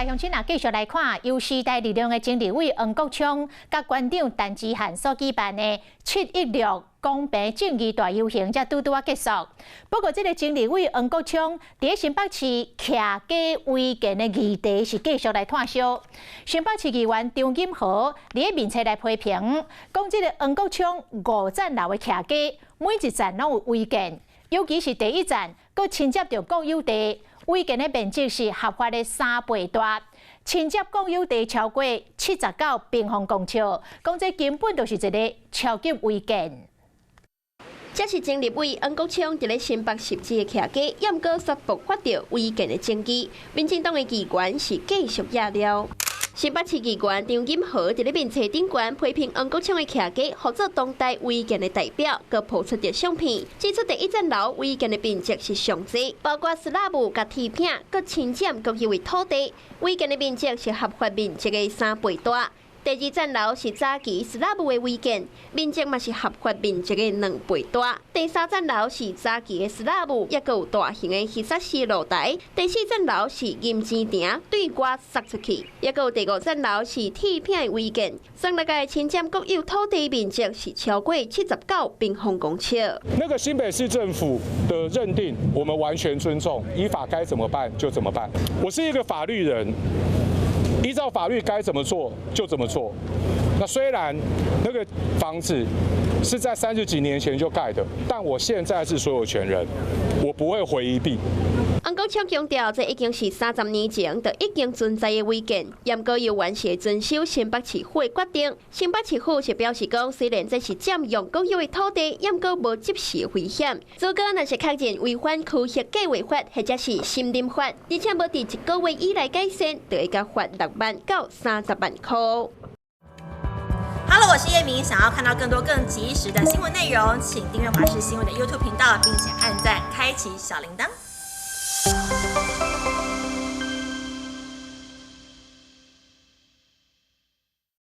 來鄉親啊，繼續來看由時代力量的前立委黃國昌佮館長陳之漢所舉辦的716公平正義大遊行，才拄拄仔結束。不過，這个前立委黃國昌佇新北市徛家違建的議題是繼續來炭燒。新北市議員張錦和佇面冊來批評，講這个黃國昌五層樓的徛家，每一層攏有違建，尤其是第一層，閣侵佔著國有地。違建的面積是合法的3倍大，侵佔國有地超過79平方公尺，講這根本就是一个超級違建。這是前立委黃國昌佇咧新北汐止的徛家，毋過煞爆發著違建的爭議。民進黨的議員是繼續壓料。新北市議員張錦和佇咧面冊頂懸批評黃國昌的徛家，號做當代違建的代表，閣拋出著相片，指出第一層樓違建的面積是上濟，包括 slab 佮鐵餅，閣侵佔國有的土地，違建的面積是合法面積的3倍大。第二層樓是早期 slab 的違建，面積嘛是合法面積的2倍大。第三層樓是早期的 slab，抑閣有大型的魚殺絲露台。第四層樓是銀錢埕對外撒出去，抑閣有第五層樓是鐵餅的違建。算落來侵佔國有土地面積是超過79平方公尺。那個新北市政府的認定，我們完全尊重，依法該怎麼辦就怎麼辦。我是一個法律人。依照法律該怎麼做就怎麼做。那雖然那個房子是在30幾年前就蓋的，但我現在是所有權人，我不會迴避。黃國昌強調，這已經是30年前就已經存在的違建，毋過猶原是會遵守新北市府的決定。新北市府是表示講，雖然這是佔用國有的土地，毋過無即時危險。如果若是確認違反區域計劃法或者是森林法，而且無佇一個月以內改善，就會共罰6萬到30萬塊。 Hello，我是葉明，想要看到更多更及時的新聞內容，請訂閱華視新聞的 YouTube 頻道，並且按讚，開啟小鈴鐺。